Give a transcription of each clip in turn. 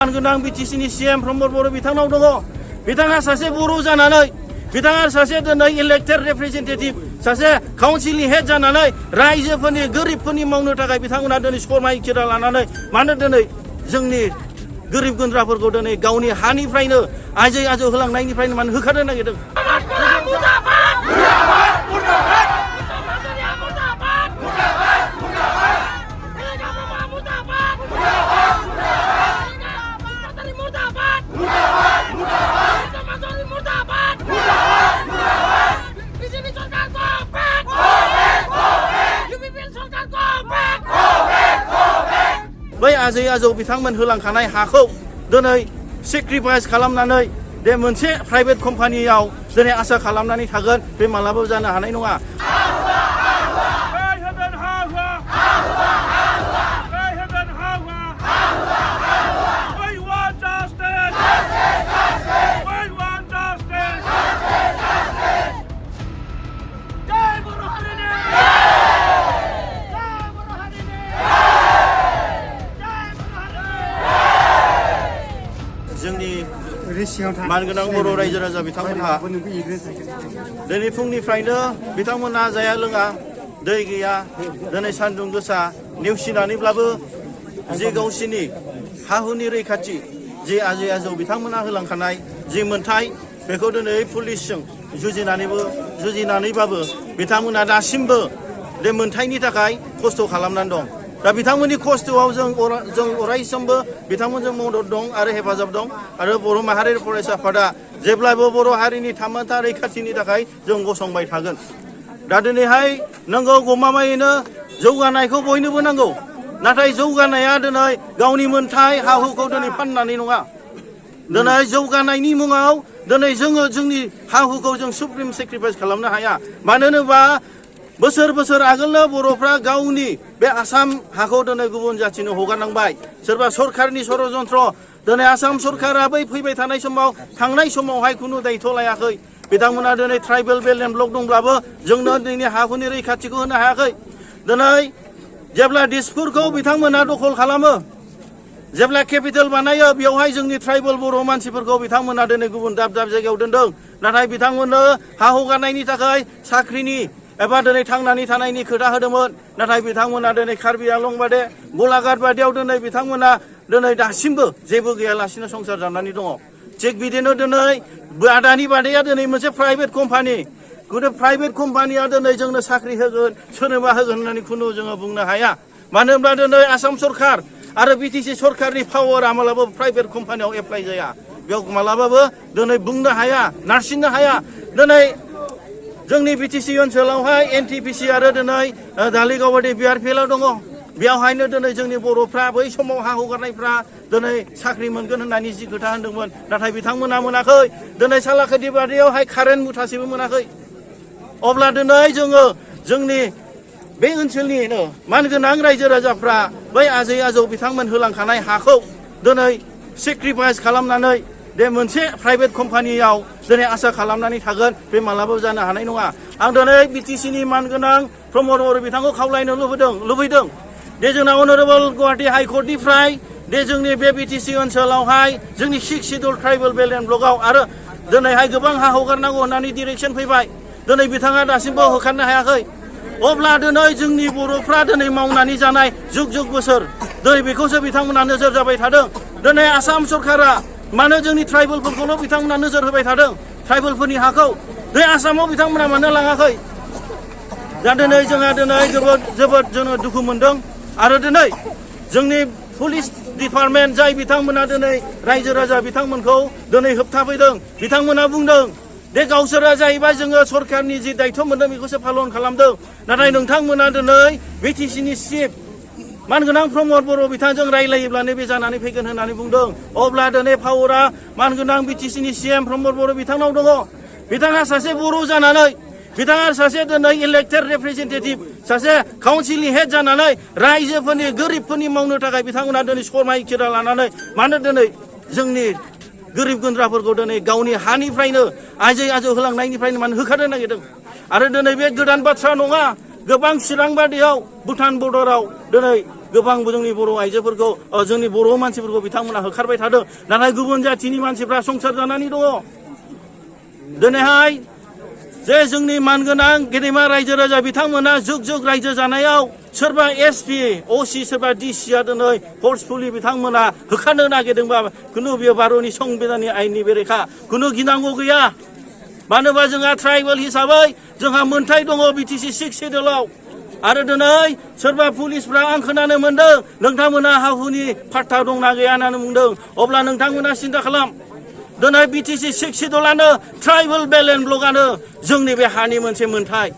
गोनां बिटिसिनि सीएम प्रमद बर' बिथांनाव दङ। बिथाङा सासे बर' जानानै बिथाङा सासे दिनै इलेक्टेड रिप्रेजेन्टेटिभ सासे काउन्सिलनि हेड जानानै रायजोफोरनि गोरिबफोरनि मावनो थाखाय बिथांमोना दिनै समायखिरा लानानै मानो दिनै जोंनि गोरिब गुन्द्राफोरखौ दिनै गावनि हानिफ्रायनो आजै आजौ होलांनायनिफ्रायनो मानो होखारनो नागिरदों। बै आजै आजौ बिथांमोन होलांखानाय हाखौ दिनै सेक्रिफाइस खालामनानै बे मोनसे प्राइभेट कम्पानियाव दिनै आसा खालामनानै थागोन बे मालाबाबो जानो हानाय नङा। जोंनि मानगोनां बर' रायजो राजा बिथांमोनहा दिनै फुंनिफ्रायनो बिथांमोनहा जाया लोङा दै गैया दिनै सान्दुं गोसा नेवसिनानैब्लाबो जे गावसिनि हा हुनि रैखाथि जे आजै आजौ बिथांमोनहा होलांखानाय जे मोन्थाय बेखौ दिनै पुलिसजों जुजिनानैबाबो बिथांमोनहा दासिमबो बे मोन्थायनि थाखाय खस्थ' खालामनानै दं। दा बिथांमोननि खस्थ'आव जों अरायसमबो बिथांमोनजों मदद दं आरो हेफाजाब दं आरो बर' माहारियारि फरायसा आफादा जेब्लाबो बर' हारिनि थामोनथा रैखाथिनि थाखाय जों गसंबाय थागोन। दा दिनैहाय नांगौ गमामायैनो जौगानायखौ बयनोबो नांगौ, नाथाय जौगानाया दिनै गावनि मोन्थाय हा हुखौ दिनै फाननानै नङा। दिनै जौगानायनि मुङाव दिनै जोङो जोंनि हा हुखौ जों सुप्रिम सेक्रिफाइस खालामनो हाया। मानो होनोबा बोसोर बोसोर आगोलनो बर'फ्रा गावनि बे आसाम हाखौ दिनै गुबुन जाथिनो हगारनांबाय। सोरबा सरखारनि षड़यन्त्र दिनै आसाम सरकारा बै फैबाय थानाय समाव थांनाय समावहाय खुनु दायित्व लायाखै। बिथांमोना दिनै ट्राइबेल बेल्ट एन्ड ब्लक दंब्लाबो जोंनो दिनै हा हुनि रैखाथिखौ होनो हायाखै। दिनै जेब्ला दिसपुरखौ बिथांमोना दखल खालामो, जेब्ला केपिटेल बानायो बेवहाय जोंनि ट्राइबेल बर' मानसिफोरखौ बिथांमोना दिनै गुबुन दाब दाब जायगायाव दोनदों। नाथाय बिथांमोननो हा हगारनायनि थाखाय साख्रिनि एबा दिनै थांनानै थानायनि खोथा होदोंमोन। नाथाय बिथांमोना दिनै कार्बि आलं बादे गलाघाट बादियाव दिनै बिथांमोना दिनै दासिमबो जेबो गैयालासिनो संसार जानानै दङ। थिग बिदिनो दिनै आदानि बादैया दिनै मोनसे प्राइभेट कम्पानि, गोदो प्राइभेट कम्पानिया दिनै जोंनो साख्रि होगोन सोरनोबा होगोन होननानै खुनु जोङो बुंनो हाया। मानो होनब्ला दिनै आसाम सरकार आरो बिटिसि सरकारनि पावारा मालाबाबो प्राइभेट कम्पानियाव एप्लाइ जाया। बेयाव मालाबाबो दिनै बुंनो हाया, नारसिननो हाया। दिनै जोंनि बिटिसि ओनसोलावहाय एनटिपिसि आरो दिनै धालिगाव बादि बिआरपिएलआव दङ। बेवहायनो दिनै जोंनि बर'फ्रा बै समाव हा हगारनायफ्रा दिनै साख्रि मोनगोन होननानै जि खोथा होनदोंमोन, नाथाय बिथांमोना मोनाखै। दिनै सालाकाटि बादियावहाय कारेन्ट मुथासेबो मोनाखै। अब्ला दिनै जोङो जोंनि बे ओनसोलनिनो मानगोनां रायजो राजाफ्रा बै आजै आजौ बिथांमोन होलांखानाय हाखौ दिनै सेक्रिफाइस खालामनानै बे मोनसे प्राइभेट कम्पानियाव दिनै आसा खालामनानै थागोन बे मालाबाबो जानो हानाय नङा। आं दिनै बिटिसिनि मानगोनां प्रमद बर' बिथांखौ खावलायनो लुबैदों दे जोंना अनारेबल गुवाहाटि हाइकर्टनिफ्राय दे जोंनि बे बिटिसि ओनसोलावहाय जोंनि 6 शिड्युल ट्राइबेल बेल्ट एन्ड ब्लकआव आरो दिनैहाय गोबां हा हगारनांगौ होननानै डिरेक्सन फैबाय। दिनै बिथाङा दासिमबो होखारनो हायाखै। अब्ला दिनै जोंनि बर'फ्रा दिनै मावनानै जानाय जुग बोसोर दिनै बेखौसो बिथांमोना नोजोर जाबाय थादों। दिनै आसाम सरकारा मानो जोंनि ट्राइबेलफोरखौल' बिथांमोना नोजोर होबाय थादों, ट्राइबेलफोरनि हाखौ बे आसामाव बिथांमोना मानो लाङाखै? दा दिनै जोंहा दिनै जोबोद जोङो दुखु मोनदों। आरो दिनै जोंनि पुलिस डिपार्टमेन्ट जाय बिथांमोना दिनै रायजो राजा बिथांमोनखौ दिनै होबथाफैदों, बिथांमोना बुंदों दे गावसोरा जाहैबाय जोङो सरकारनि जि दायित्व मोनदों बेखौसो पालन खालामदों। नाथाय नोंथांमोना दिनै बिटिसिनि चिफ मानगोनां प्रमद बर' बिथांजों रायलायोब्लानो बे जानानै फैगोन होननानै बुंदों। अब्ला दिनै पावारा मानगोनां बिटिसिनि सीएम प्रमद बर' बिथांनाव दङ। बिथाङा सासे बर' जानानै बिथाङा सासे दिनै इलेक्टेड रिप्रेजेन्टेटिभ सासे काउन्सिलनि हेड जानानै रायजोफोरनि गोरिबफोरनि मावनो थाखाय बिथांमोना दिनै समायखिरा लानानै मानो दिनै जोंनि गोरिब गुन्द्राफोरखौ दिनै गावनि हानिफ्रायनो आजै आजौ होलांनायनिफ्रायनो मानो होखारनो नागिरदों। आरो दिनै बे गोदान बाथ्रा नङा, गोबां चिरां बादियाव भुटान बर्डाराव दिनै गोबां जोंनि बर' आइजोफोरखौ जोंनि बर' मानसिफोरखौ बिथांमोना होखारबाय थादों नाथाय गुबुन जाथिनि मानसिफ्रा संसार जानानै दङ दिनैहाय जे जोंनि मानगोनां गेदेमा रायजो राजा बिथांमोना जुग जुग रायजो जानायाव सोरबा एसपि असि सोरबा डिसिआ दिनै फर्सफुलि बिथांमोना होखारनो नागिरदोंबा खुनु बेयो भारतनि संबिधाननि आयेननि बेरेखा खुनु गिनांगौ गैया मानो होनबा जोंहा ट्राइबेल हिसाबै जोंहा मोनथाय दङ बिटिसि 6 सिडिउलाव आरो दिनै सोरबा पुलिसफ्रा आं खोनानो मोनदों नोंथांमोना हा हुनि फाट्टा दंना गैया होननानै बुंदों अब्ला नोंथांमोना सिन्था खालाम दिनै बिटिसि 6 सिडिउलानो ट्राइबेल बेलेन्स ब्लकआनो जोंनि बे हानि मोनसे मोनथाय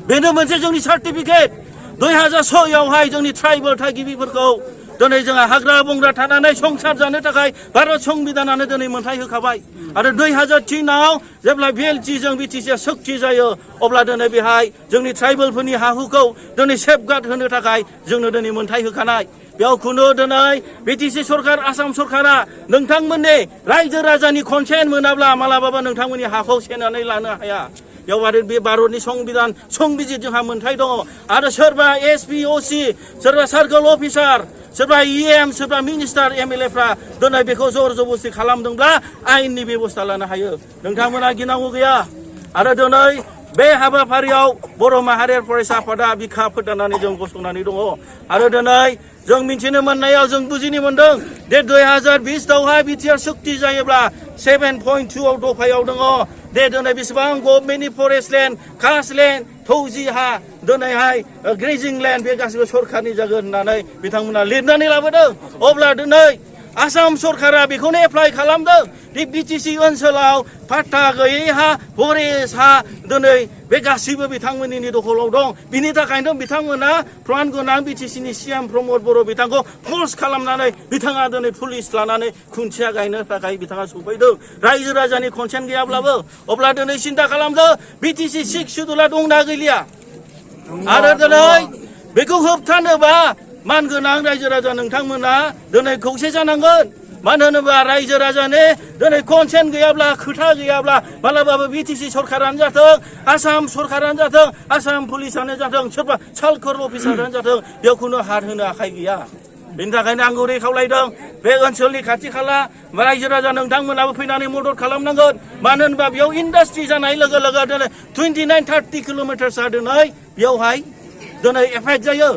बेनो मोनसे जोंनि सार्टिफिकेट 2006आवहाय जोंनि ट्राइबेल थागिबिफोरखौ दिनै जोंहा हाग्रा बंग्रा थानानै संसार जानो थाखाय भारत संबिधानानो दिनै मोनथाय होखाबाय आरो 2003आव जेब्ला बिएलटिजों बिटिसिआ सक्ति जायो अब्ला दिनै बेहाय जोंनि ट्राइबेलफोरनि हा हुखौ दिनै सेफगार्ड होनो थाखाय जोंनो दिनै मोनथाय होखानाय बेयाव खुनु दिनै बिटिसि सरकार आसाम सरकारा नोंथांमोननि रायजो राजानि कनसेन्ट मोनाब्ला मालाबाबो नोंथांमोननि हाखौ सेनानै लानो हाया बेयाव आरो बे भारतनि संबिधान संबिजित जोंहा मोनथाय दङ आरो सोरबा एसपि असि सोरबा सार्कोल अफिसार सोरबा इएम सोरबा मिनिस्टार एमएलएफ्रा दिनै बेखौ जर जबस्ति खालामदोंब्ला आयेननि बेबस्था लानो हायो नोंथांमोना गिनांगौ गैया आरो दिनै बे हाबाफारियाव बर' माहारियारि फरायसा आफादा बिखा फोरदाननानै जों गसंनानै दङ आरो दिनै जों मिथिनो मोननायाव जों बुजिनो मोनदों दे 2020आवहाय बिटिआर सक्ति जायोब्ला 7.2आव दफायाव दङ दे दिनै बेसेबां गभर्नमेन्टनि फरेस्ट लेन्ड कास्ट लेन्ड फौजि हा दिनैहाय ग्रेजिं लेन्ड बे गासिबो सरकारनि जागोन होननानै बिथांमोना लिरनानै लाबोदों अब्ला दिनै आसाम सरकारा बेखौनो एप्लाइ खालामदों दि बिटिसि ओनसोलाव फाट्टा गैयै हा फरेस्ट हा दिनै बे गासिबो बिथांमोननि दखलाव दं बिनि थाखायनो बिथांमोना प्राण गोनां बिटिसिनि सिएम प्रमद बर' बिथांखौ फर्स खालामनानै बिथाङा दिनै पुलिस लानानै खुन्थिया गायनो थाखाय बिथाङा सफैदों रायजो राजानि कनसेन्ट गैयाब्लाबो अब्ला दिनै सिन्था खालामदो बिटिसि 6 सिडिउला दंना गैलिया आरो दिनै बेखौ होबथानोबा मानगोनां रायजो राजा नोंथांमोना दिनै खौसे जानांगोन मानो होनोबा रायजो राजानि दिनै कनसेन्ट गैयाब्ला खोथा गैयाब्ला मालाबाबो बिटिसि सरकारानो जाथों आसाम सरकारानो जाथों आसाम पुलिसानो जाथों सोरबा सार्कोल अफिसारानो जाथों बेयाव खुनु हात होनो आखाइ गैया बेनि थाखायनो आं गुरै खावलायदों बे ओनसोलनि खाथि खाला रायजो राजा नोंथांमोनाबो फैनानै मदद खालामनांगोन मानो होनबा बेयाव इन्डास्ट्रि जानाय लोगो लोगो दिनै 29-30 किल'मिटारसआ दिनै बेयावहाय दिनै एफेक्ट जायो